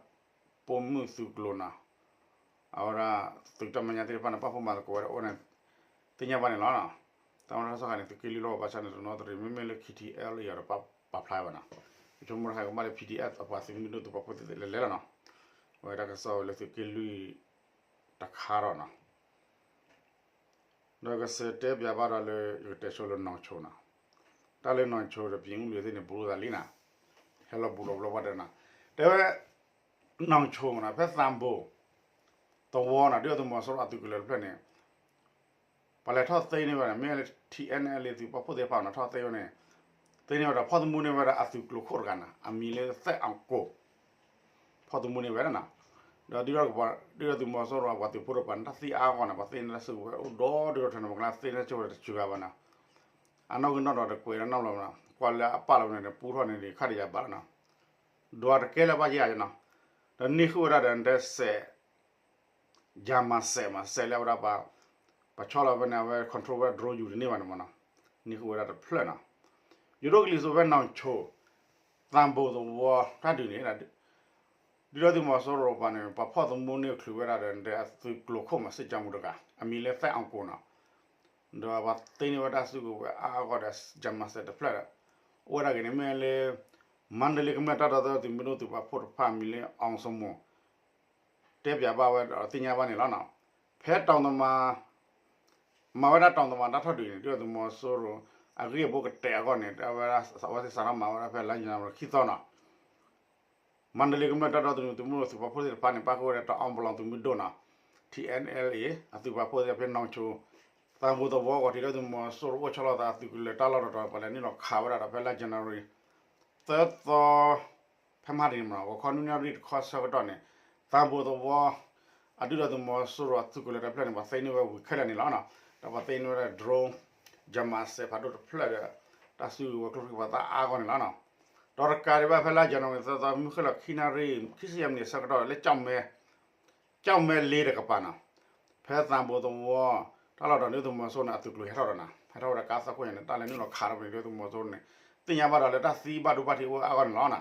ပိာ်မုၣ်သုးကျိၤနီၤ, အဝဲဒၣ်သုးတၢ်မဲာ်ညါသ့ၣ်တဖၣ်န့ၣ် ပာ်ဖှိၣ်မၤသကိးဝဲဒၣ်အိၣ်န့ၣ် သ့ၣ်ညါဘၣ်န့ၣ်လီၤ. တၢ်မၤတၢ်ဆီၣ်ခးန့ၣ် သုးက့လွံၢ်လီၢ်ကဝီၤဘၣ်ဆၣ်န့ၣ် တနီသရံၣ် မ့မ့ၢ်လၢ K T L A အံၤဒီးပာ်ဖျါဘၣ်နီၤ, ယဆိကမိၣ်တခါကဘၣ်လၢ P D F အပှၤသုးမုၢ်ဒိၣ်သုးပာ်ဖှိၣ်သ့ၣ်သ့ၣ်လဲၤလဲၤလီၤနီၤ, အဝဲတၢ်ကစီၣ်ဝဲလၢသုးက့လွံၢ်တခါဒီးနီၤ ဒီးကစံးတဲပၠးဘၣ်ဒီးလၢ ယကတဲဆိလၢနီၢ်ဆိနီၤ, တၢ်လၢနီၢ်ဆိဒီး ပံၤအူလံသ့ၣ်န့ၣ် ဘူးလိာ်သးလံနီၤ, ဟဲလီၤဘူးလိာ်ဘျီဘၣ်ဒီးနီၤ, တဲဝဲ နီၢ်ဆိနီၤ ဖဲသးဘိသဝီနီၤ ဒုၣ်ဒါသုးမီၤစိရိၤအသုးကလၢၤတဖျၢၣ်န့ၣ် ပှၤလဲၤထီၣ်သ့န့ၢ်ဝဲဒၣ် မ့ၢ်လၢ T N L A သုးပာ်ဖှိၣ်သ့ၣ်တဖၣ်နီၤ ထီၣ်သ့ဝဲန့ၣ် သ့န့ၢ်ဝဲဒီးဖီၣ်သမူန့ၢ်ဝဲဒၣ်အသုးကျိၤခိၣ်တဂၤနီၤ အမံၤလၢသဲၣ်အကိၣ် ဖီၣ်သမူန့ၢ်ဝဲဒၣ်နီၤ, ဒီးဒုၣ်ဒါသုးမီၤစိရိၤအပှၤသုးဖိတဖၣ်န့ၣ် တၢ်သံအါဂီၢ်န့ၣ် ပှၤသ့န့ၢ်တၢ်စုကဝဲၤအိၣ်ဒီဒုၣ်ဒီထၢန့ၣ် ပှၤကလၢသ့န့ၢ်တၢ်စုကဝဲၤတဆူဂၤဘၣ်နီၤ, အနီၣ်ဂံၢ်နီၣ်ဒီးတကွဲးနီတဘျီနီၤ ကွၢ်လၢအပာ်လီၤန့ၣ် ပူထီၣ်န့ၣ်ဒံးခါတယၤဘၣ်နီၤ, ဒွးတကဲလၢဘၣ်ယဲနီၤ, ဒီးန့ၢ်ဃုာ်ဝဲဒၣ်ဒီးတဲစဲး ယၤမၤစဲးမး စဲးလၢအဝဲဒၣ် ပှၤဆီလီၤဖဲန့ၣ် အဝဲ control ဝဲ drone ယူၤတန့ၢ်ဘၣ်န့ၣ်မးနီၤ, န့ၢ်ဃုာ်ဝဲဒၣ်တဖျၢၣ်နီၤ, ယိၤဒိၣ်ကလံၤစိးဖဲနီၢ်ဆိ သးဘိသဝီတၢ်ဒုးန့ၣ် ဒုၣ်ဒါသုးမီၤစိရိၤပှၤန့ၣ် ပှၤဖီၣ်သမူန့ၢ်ချုးဝဲဒၣ်ဒီး အသုးကျိၤခိၣ်မး စ့ၢ်ကီးမူတဂၤ အမံၤလၢသဲၣ်အကိၣ်နီၤ, ဒီးပှၤသ့န့ၢ်ဝဲဒၣ်စုကဝဲၤအါအါဂီၢ်ဒီး ယၤမၤစဲးတဖျၢၣ်ဒီး အိၣ်ဝဲဒၣ်ဂ့ၤန့ၣ် မ့ၢ်လၢ မါတလ့ကမျၢၢ်တၢ်ဒီသဒၢသုးမုၢ်ဒိၣ်သုးပာ်ဖှိၣ်တဖၣ်အမံၤလၢ အောင်ဇော်မွန် တဲပၠးဘၣ်ဝဲဒီးသ့ၣ်ညါဘၣ်န့ၣ်လီၤနီၤ, ဖဲတီၣ်သမါ မၤဝဲဒၣ်တီၣ်သမါတၢ်ထီၣ်ဒုးန့ၣ် ဒုၣ်ဒါသုးမီၤစိရိၤ အဂ့ၢ်အဘိကတဲာ်အဂီၢ်န့ၣ် အဝဲဒၣ်အဝဲသ့ၣ်စးထီၣ်မၤဝဲဒၣ်ဖဲလါယနူၤအါရံၤခံသီနီၤ, မါတလ့ကမျၢၢ်တၢ်ဒီသဒၢသုးမုၢ်ဒိၣ်သုးပာ်ဖှိၣ်သ့ၣ်တဖၣ်န့ၣ် ပၣ်ဃုာ်ဝဲဒၣ်တအီဘလီသုးမုၢ်ဒိၣ်နီၤ, T N L A အသုးပာ်ဖှိၣ်သ့ၣ်ဖဲနီၢ်ဆိ သးဘိသဝီဂီၤထံး ဒုၣ်ဒါသုးမီၤစိရိၤအိၣ်ဆီလီၤသးအသုးကလၢၤတၢ်လီၢ်တတီၤ ပှၤလဲၤနုာ်လီၤခးဝဲဒၣ်ဒီးဖဲလါယနူၤအါရံၤ သၢသီ ဖဲမဟါတနံၤမးနီၤ ဂီၤခီနွံနၣ်ရံၣ်တခီဆၢကတီၢ်န့ၣ် သးဘိသဝီ အဒုၣ်ဒါသုးမီၤစိရိၤအသုးကလၢၤတဖျၢၣ်န့ၣ် ပှၤသ့န့ၢ်ဝဲဝံၤခဲလၢာ်န့ၣ်လီၤ. ဒီးပှၤသ့န့ၢ်ဝဲဒၣ် drone ယၤမၤစဲးဖးဒိၣ်တဖျၢၣ်ဒီး တၢ်စုကဝဲၤကျိချံပှၤသးအါဂီၢ်န့ၣ်လီၤ. ဒီးတကးဒံးဘၣ်ဖဲလါယနူၤအါရံၤသၢသီ မုၢ်ဃ့ၢ်လီၤခံနၣ်ရံၣ် ခံဆံယဲၢ်မံးနံးဆၢကတီၢ်လၢ ကၠီၣ်မဲ ကၠီၣ်မဲလ့တကပၤနီၤ ဖဲသးဘိသဝီ တၢ်လီၢ်တတီၤ ဒုၣ်ဒါသုးမီၤစိရိၤန့ၣ် အသုးကျိၤဟဲထီၣ်ဒီးနီၤ ဟဲထီၣ်ဝဲဒၣ်ကါသီခိၣ်ညါန့ၣ် တၢ်လဲၤနုာ်လီၤခးထီၣ်ဖဲန့ၣ် ဒုၣ်ဒါသုးမီၤစိရိၤန့ၣ် သ့ၣ်ညါဘၣ်ဒီးလၢတၢ်သံဘၣ်ဒိဘၣ်ထံးအိၣ်အါဂီၢ်န့ၣ်လီၤနီၤ.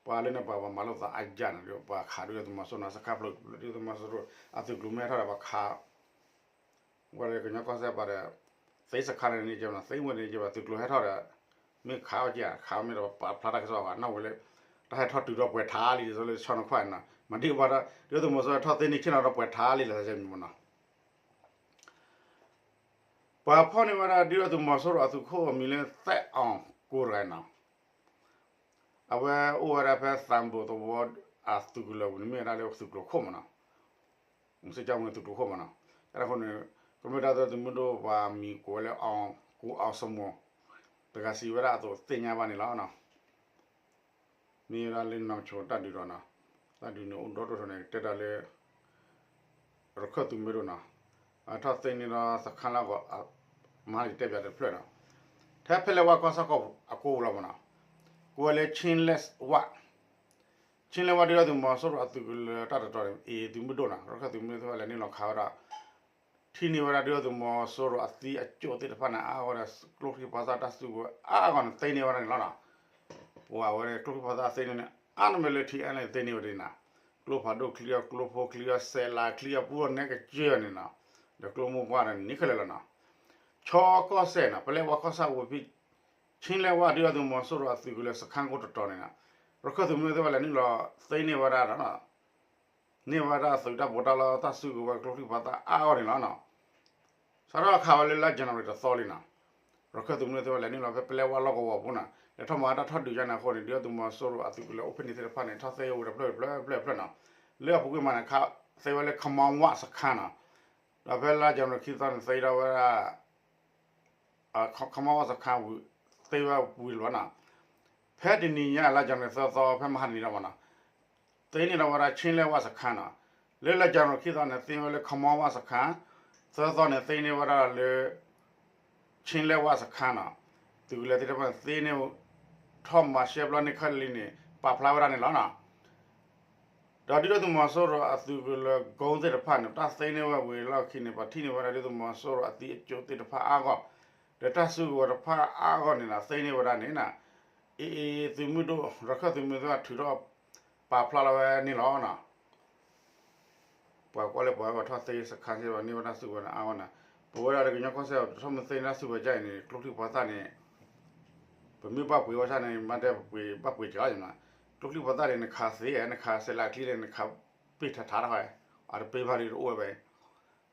ပှၤလၢန့ၣ်ပှၤ ပှၤမၤလိာ်သးအါယၢ်န့ၣ်ဒီး ပှၤခးဒုးသုးမီၤစိရိၤနီၤ စခါဖျိး ဒုးသုးမီၤစိရိၤအသုးကျိၤမ့ၢ်ဟဲထီၣ်ဒီး ပှၤခး ဝဲဒၣ်ကညီကီၢ်စဲၣ်ပှၤဒီး သ့စခါန့ၣ်န့ၣ်ကဲမနီၤ သ့ဝဲန့ၣ်ကဲဘၣ် သုးကျိၤဟဲထီၣ်ဒီး မ့ၢ်ခးအီၣ်ကဲ ခးမ့ၢ်ဒီးပာ်ဖျါတၢ်ကစီၣ်ဘၣ် နီၢ်ဝဲလၢ တၢ်ဟဲထီၣ်တုၤဒီးပှဲၤထါလံ ဒ်သိးလၢဆီနီၤခွါနီၤ မၤဒ်ဘၣ်ဒီး ဒုးသုးမီၤစိရိၤဟဲထီၣ်သ့န့ၢ်ဆ့ၣ်နီၤဒီး ပှဲၤထါလံလၢသးကဲမံၤမနီၤ ပှၤဖီၣ်န့ၢ်ဝဲဒၣ် ဒုးသုးမီၤစိရိၤအသုးခိၣ်အမံၤလၢ သဲအီၣ်ကိတဂၤနီၤ အဝဲအိၣ်ဝဲဒၣ်ဖဲသးဘိၣ်သဝီအသုးကလၢၤပူၤန့ၣ် မ့ၢ်ဝဲဒၣ်လၢသုးကျိၤခိၣ်မနီၤ စ့ၢ်ကီးမ့ၢ်သုးကျိၤခိၣ်မနီၤ အဃိန့ၣ် ကမ့ၢ်တၢ်သုးမုၢ်ဒိၣ်ပှၤမံၤကိးဝဲလၢ ကိးအီစမိၢ် တဂၤစံးဝဲဒၣ်အသိးသ့ၣ်ညါဘၣ်န့ၣ်လီၤ. မ့ၢ်ဝဲဒၣ်လၢနီၢ်ဆိတၢ်ဒုးဒီးနီၤ တၢ်ဒုးန့ၣ်အိၣ်ဒီဒိၣ်ထီၣ်န့ၣ် တဲတၢ်လၢ ရခၢၣ်သုးမုၢ်ဒိၣ်နီၤ အထီၣ်သ့န့ၢ်ဒီးစခါလၢအဂီၢ် မၤလံာ်တဲပၠးတဖျၢၣ်နီၤ ထဲဖဲလဲၣ်ဝဲကီၢ်ဆၣ်ကီၢ်အကိးပူၤလီၤမနီၤ ကိးဝဲလၢဆ့လဲၣ်ဝၣ် ဆ့လဲၣ်ဝၣ်ဒုးသုးမီၤစိရိၤအသုးကလၢၤတၢ်တတီၤန့ၣ် အံၤသုးမုၢ်ဒိၣ်နီၤ ရခၢၣ်သုးမုၢ်ဒိၣ်သ့ၣ်တဖၣ်လဲၤနုာ်လီၤခးဝဲဒၣ် ထံၣ်န့ၢ်ဝဲဒၣ်ဒုးသုးမီၤစိရိၤအသံအကၠိၣ်သ့ၣ်တဖၣ်န့ၣ် အါဝဲဒၣ်ကျိချံမျိာ်သၣ်တၢ်စုကဝဲၤအါအါဂီၢ်န့ၣ် သ့န့ၢ်ဝဲဒၣ်န့ၣ်လီၤနီၤ ပှၤဝဲဒၣ်ကျိချံမျိာ်သၣ်သ့န့ၢ်န့ၣ် အါန့ၢ်မ့ၢ်လၢထံအါန့ၣ်သ့န့ၢ်ဝဲဒၣ်နီၤ ကျိဖးဒိၣ်ချံအီၤ ကျိဖိချံအီၤ စဲးလးချံအီၤ ပူထီၣ်နဲကစၢၢ်န့ၣ်နီၤ ဒီးကျိမိၢ်ပှၢ်ဒီးန့ၣ်ခဲလၢာ်လီၤနီၤ ဆီကီၢ်စဲၣ်နီၤ ပလဲဝါကီၢ်ဆၣ်ဝံၤဖဲ ဆ့လဲဝါဒုးသုးမီၤစိရိၤအသုးကလၢၤစခါကိးတတီၤန့ၣ်နီၤ ရခၢၣ်သုးမုၢ်သ့ၣ်ဝဲလဲၤနုာ်လီၤသ့န့ၢ်ဝဲဒၣ်ဒီး န့ၢ်ဝဲဒၣ်သုးတၢ်ဘိးတၢ်လီတၢ်စုကဝဲၤကျိချံမျိာ်သၣ်အါအါဂီၢ်န့ၣ်လီၤနီၤ စးထီၣ်ခးဝဲလၢလါယနူၤအါရံၤတသီလံနီၤ ရခၢၣ်သုးမုၢ်သ့ၣ်ဝဲလဲၤနုာ်လီၤဖဲပလဲဝါလီၢ်ကဝီၤပူၤနီၤ လဲၤထီၣ်မၤတၢ်ထီၣ်ဒုးယါန့ၣ်အဃိန့ၣ် ဒုးသုးမီၤစိရိၤအသုးကလၢၤအိၣ်ဖဲန့ၣ်သ့ၣ်တဖၣ်န့ၣ် ထီၣ်သ့ဝဲတဖျၢၣ်တဖျၢၣ်တဖျၢၣ်တဖျၢၣ်နီၤ လၢအပူၤကွံာ်မးန့ၣ် ခးသ့ဝဲလၢခမီဝၣ်စခါနီၤ ဒီးဖဲလါယနူၤအါရံၤခံသီန့ၣ် သ့ထီၣ်ဝဲဒၣ် ခမီဝၣ်စခါဝံၤ သ့ဝဲဝံၤလီၤနီၤ ဖဲတနံၤညါလါယနူၤအါရံၤသၢသီဖဲမဟါတနံၤလီၤမနီၤ သ့န့ၢ်ဒီးဝဲဒၣ်ဆ့လဲဝါစခါနီၤ လၢလါယနူၤအါရံၤခံသီန့ၣ် သ့ဝဲလၢခမီဝၣ်စခါ သၢသီန့ၣ် သ့န့ၢ်ဝဲဒၣ်လၢ ဆ့လဲဝါစခါနီၤ သုးကလၢၤသ့ၣ်တဖၣ်န့ၣ် သ့န့ၢ် ထီၣ်မၤရှဲပျီန့ၢ်ခဲလၢာ်လံန့ၣ် ပာ်ဖျါဝဲဒၣ်န့ၣ်လီၤနီၤ ဒီးဒုးသုးမီၤစိရိၤအသုးကလၢၤကိသ့ၣ်တဖၣ်န့ၣ် တၢ်သ့န့ၢ်ဝဲဝံၤလီၢ်ခံန့ၣ် ပှၤထံၣ်န့ၢ်ဝဲဒၣ်ဒုးသုးမီၤစိရိၤအသံအကၠိၣ်သ့ၣ်တဖၣ်အါဂီၢ် ဒီးတၢ်စုကဝဲၤတဖၣ်အါဂီၢ်န့ၣ်နီၤ သ့န့ၢ်ဝဲဒၣ်န့ၣ်နီၤ အံၤ အံၤ သုးမုၢ်ဒိၣ် ရခၢၣ်သုးမုၢ်သ့ၣ်တဖၣ်ထုးထီၣ် ပာ်ဖျါလီၤဝဲန့ၣ်လီၤနီၤ ပှၤကွၢ်လၢပှၤဝဲပှၤထီၣ်သ့စခါသ့ၣ်တဖၣ်န့ၢ်ဝဲဒၣ်စုကဝဲၤန့ၣ်အါဂီၢ်နီၤ ပဝဲဒၣ်ဒီးကညီကီၢ်စဲၣ် တထီၣ်မ့ၢ်သ့န့ၢ်တၢ်စုကဝဲၤကါအံၤန့ၣ် ကျိချံမျိာ်သၣ်န့ၣ် ပမ့ၢ်ဘၣ်ပှ့ၤဝဲဆၣ်န့ၣ် မ့ၢ်တဲပှ့ၤဘၣ်ပှ့ၤကလီၤနီၤ ကျိချံမျိာ်သၣ်န့ၣ် နခးသ့ နခးစဲးလးချံန့ၣ် နခးပ့ၢ်ထးထးတခီ အတပ့ၢ်ဘၣ်ဒီးတအိၣ်ဝဲဘၣ်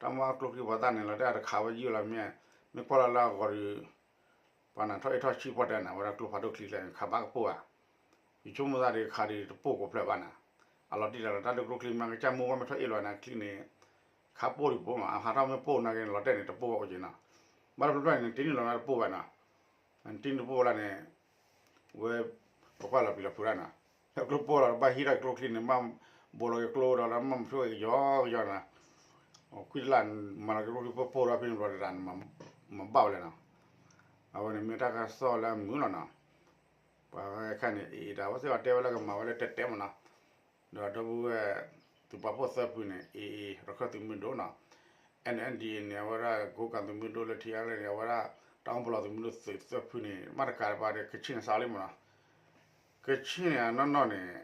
အံၤ တၢ်မ့ၢ်ကျိချံမျိာ်သၣ်န့ၣ် လီၤတဲာ်အတခးဝဲယုၢ်လီၤမ့ၢ် မ့ၢ်ကွၢ်လီၤလၢအဂီၢ်ဒီး ပှၤနၤထီၣ်အ့ၣ်ထီၣ်ဆံၣ်ပီၣ်တဲနၤ ဝဲဒၣ်ကျိဖးဒိၣ်ချံကျဲန့ၣ် ခးဘၣ်ကပိၢ်ဘၣ် ယဆိကမိၣ်သးဒီးခးဒီးတပိၢ်ကိးဖျၢၣ်ဘၣ်နၤ အလီၤတံၢ်လီၤ တၢ်ဒုးကျိချံမ့ၢ်ကစၢ်မူဝဲမ့ၢ်ထီၣ်အ့ၣ်လီၤနၤချံန့ၣ် ခးပိၢ်ဒံးပိၢ်မး အဟးထီၣ်မ့ၢ်ပိၢ်နၤက့ၤလီၤတဲာ်န့ၣ် တပိၢ်ဘၣ်အိၣ်က့ၤနီၤ ဘၣ်တဖျၢၣ်ဖျၢၣ်န့ၣ် တံၢ်န့ၢ်လီၤဝဲတပိၢ်ဘၣ်နီၤ တံၢ်န့ၢ်တပိၢ်ဘၣ်လၢန့ၣ် ဝဲ ပကွၢ်လီၤပျံၤလီၤဖုးဒၣ်နီၤ လၢကျိပိၢ်လီၤ ဘၣ်ဟံးထီၣ်ကျိချံန့ၣ် ဘၣ်ဘိးလီၤက့ၤကျိဒီး လၢမ့ၢ်မဖျိးက့ၤကယီကယီနီၤ ခွံတလၢ် မၤလီၤက့ၤကျိချံပိၢ်ပိၢ်ဒီးဖဲန့ၣ်ဘျီတဒၣ်န့ၣ် မၤဘၣ်ဝဲလဲၣ်နီၤ အဝဲန့ၣ်မ့ၢ်တၢ်ကစီၣ်လၢအမုာ်လီၤနီၤ ပှၤဝဲခါန့ၣ် အံၤ တၢ်ဝဲသ့ၣ်အတဲဝဲလၢကမၤဝဲလၢတဲတဲမ့ၢ်နီၤ ဒီးဒီပုၢ်ဝဲၢ် သုးပာ်ဖှိၣ်သၢဖုန့ၣ် အံၤ ရခၢၣ်သုးမုၢ်ဒိၣ်နီၤ NNDAA န့ၣ် အဝဲဒၣ် ကိးကၣ်သုးမုၢ်ဒိၣ်လၢထံအါလဲၣ်န့ၣ် အဝဲဒၣ် တၢ်အီၣ်ပလီၢ်သုးမုၢ်ဒိၣ်သုးသၢဖုန့ၣ် မ့ၢ်တကးဒံးဘၣ်ဒီး ကဆ့ၣ်န့ၣ်စးလံမ့ၢ်နီၤ ကဆ့ၣ်န့ၣ်အနီၢ်နီၢ်န့ၣ်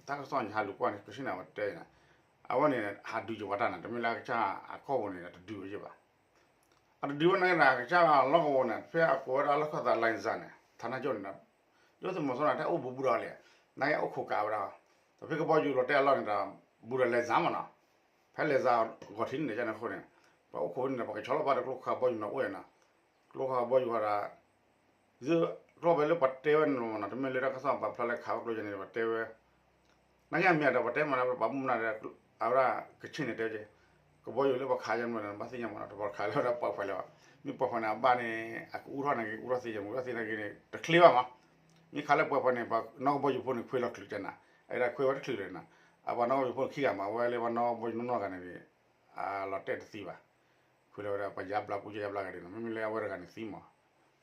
တၢ်ကစီၣ်န့ၣ်ဟးလူၤကွၢ်န့ၣ် ကဆ့ၣ်န့ၣ်အဝဲတဲန့ၣ် အဝဲန့ၣ် ဟးဒုးယဝၤတၢ်န့ၣ် တမ့ၢ်လၢအကစၢ်အကီၢ်ပူၤန့ၣ် တဒုးဝဲယဲၢ်ဘၣ် အတဒုးဝဲန့ၣ် အကစၢ်လီၢ်ကဝီၤန့ၣ် ဖဲအကိးဝဲဒၣ်လီၢ်ခၢၣ်သး လိုင်ဇာ န့ၣ် ဌာနချုပ် န့ၣ် ဒုးသုးမီၤစိရိၤန့ၣ် တၢ်အိၣ်ဘူးဘူးဒီးလဲၣ် နာ်က့အိၣ်ခိးကးဝဲဒၣ် ဒီးဖဲကဘီယူၤလီၤတဲာ်အလီၢ်န့ၣ်ဒီး ဘူးဒီး လိုင်ဇာ မ့ၢ်နီၤ ဖဲ လိုင်ဇာ ဂီၤထံးန့ၣ် ကန့ၣ်အဃိန့ၣ် ပှၤအိၣ်ခိးန့ၣ်ဒီး ပှၤကဆီလီၤဘၣ်ဒီးကျိခးဘီယူၤန့ၣ်အိၣ်နီၤ ကျိခးဘီယူၤဃီဒီး ကျိဖဲလၢပှၤတဲဝဲန့ၣ်လီၤမ့ၢ်နီၤ တမ့ၢ်လၢတၢ်ကစီၣ်ပာ်ဖျါလၢခးဝဲကျိယဲၢ်န့ၣ် ပှၤတဲဝဲ နာ်က့အမ့ၢ်ဒီး ပှၤတဲမ့ၢ်ဒီး ပှၤမူနၤဒီး အဝဲဒၣ်ကဆ့ၣ်န့ၣ်တဲက့ၤ ကဘီယူၤလၢပှၤခးယဲၢ်မ့ၢ်ဒီး ဘၣ်သ့ၣ်ညါမ့ၢ်နီၤ တပှၤခးလၢဝဲဒၣ်ပှၤဖဲလဲၣ်ဘၣ် မ့ၢ်ပှၤဖဲန့ၣ် အဘၣ်န့ၣ် အကအူထီၣ်န့ၣ်က့ၤ အူထီၣ်သ့ယဲၢ်မ့ၢ် အူထီၣ်သ့န့ၣ်က့ၤန့ၣ် တချ့ဘၣ်မး မ့ၢ်ခးလၢပှၤဖဲန့ၣ် ပှၤနီၢ်ကဘီယူၤဖိန့ၣ် ခွဲးလီၤချုးကနၤ အဲဒါခွဲးဝဲတချုးဒီးနီၤ အပှၤနီၢ်ကဘီယူၤဖိန့ၣ်ခံဂၤမး အဝဲလၢပှၤနီၢ်ကဘီယူၤနီၢ်နီၢ်ဂၤန့ၣ် အလီၤတဲာ်တသံဘၣ် ခွဲးလီၤဝဲဒၣ်ပှၤယါဘျါပူၤယါဘျါဂၤဒ်နီၤ မ့မ့ၢ်လၢအဝဲတဂၤန့ၣ်သံမး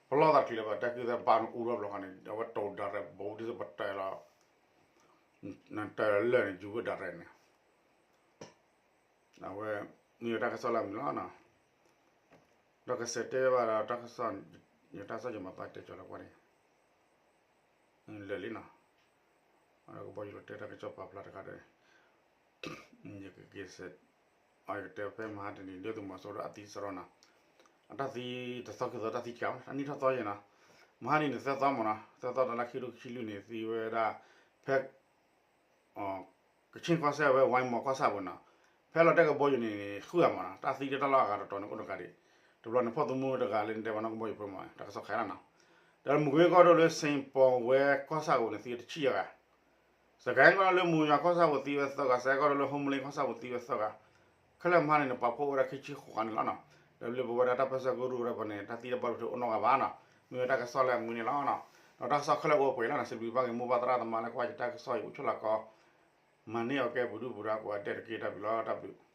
ပလီၢ်သးတချုးလၢၤဘၣ် တၢ်ကုၢ်သးဘါန့ၣ်အူထီၣ်ဘျီဃီန့ၣ် အဝဲတိၤဒၣ်ရဲၣ် ဘူးဒ်သိးပတဲလီၤ နတၢ်လၢာ်န့ၣ် ယူၤဝဲဒၣ်ရဲၣ်န့ၣ် အဝဲ မ့ၢ်ဝဲတၢ်ကစီၣ်လၢအမုာ်လီၤနီၤ ဒီးကစဲးတဲဘၣ်ဒီးတၢ်ကစီၣ် ယတၢ်ကစီၣ်ယမၤပာ်တဲကၠီၤလီၤကွၢ်န့ၣ် လၢာ်လံနီၤ ကဘီယူၤလီၤတဲာ်တၢ်ကစီၣ်ပာ်ဖျါတခါဒီး ယကက့ၤစဲး အကတဲဖဲမဟါတနံၤ ဒုၣ်ဒါသုးမီၤစိရိၤအသံစရီနီၤ, အတၢ်သံတသီခံသီတၢ်သံတခါ အနံၣ်ထီၣ်သီယဲၢ်နီၤ, မဟါတနံၤန့ၣ် သၢသီမ့ၢ်နီၤ, သၢသီတလါခံကထိခံဆံလွံၢ်န့ၣ် သံဝဲဒၣ် ဖဲ ကခ့ၣ်ကီၢ်စဲၣ်ဝဲ ဝဲမီၤကီၢ်ဆၣ်ပူၤနီၤ, ဖဲလီၤတဲာ်ကဘီယူၤန့ၣ် ဃုဂၤမ့ၢ်နီၤ, တၢ်သံတၢ်လီၢ်အဂၤတတီၤန့ၣ်အိၣ်တဂၤဒံး, တဘျီန့ၣ်ဖီၣ်သမူတဂၤလၢနတဲဘၣ်နီၢ်ကဘီယူၤဖိမ့ၢ် တၢ်ကစီၣ်ခါလီၤနီၤ, ဒီးမကွ့ကီၢ်ဒိၣ်လၢ စ့ၣ်ပီၤဝဲကီၢ်ဆၣ်ပူၤန့ၣ် သံတဆံယဲၢ်ဂၤ စကဲကီၢ်ဒိၣ်လၢမုၢ်ယွၤကီၢ်ဆၣ်ပူၤသံဝဲသၢဂၤ, စကဲကီၢ်ဒိၣ်လၢ ဟိမလ့ကီၢ်ဆၣ်ပူၤသံဝဲသၢဂၤ, ခဲလၢာ်မဟါန့ၣ်န့ၣ် ပာ်ဖှိၣ်ဝဲဒၣ်ခံဆံဃိးဂၤန့ၣ်လီၤနီၤ, ဒီးလၢပဝဲဒၣ်တၢ်ပၢဆှၢကရူၢ်ကရၢပူၤန့ၣ် တၢ်သံတၢ်ဘၣ်တအိၣ်နီတဂၤဘၣ်နီၤ, မ့ၢ်ဝဲတၢ်ကစီၣ်လၢအမုာ်န့ၣ်လီၤနီၤ, ဒီးတၢ်ကစီၣ်ခဲလၢာ်အိၣ်ပှဲၤလီၤနီၤ, စံးဘျုးဘၣ်က့ၤမိၢ်ပၢ်သရၣ်သမါလၢကွၢ်ယတၢ်ကစီၣ်အံၤအိၣ်ဆိးလီၤကီး, မၤန့ၢ်အီၤကဲပှၤဒုၣ်ပှၤဒါကိးဂၤဒဲးတက့ၢ် တၢ်ဘျုးလီၤ တၢ်ဘျုး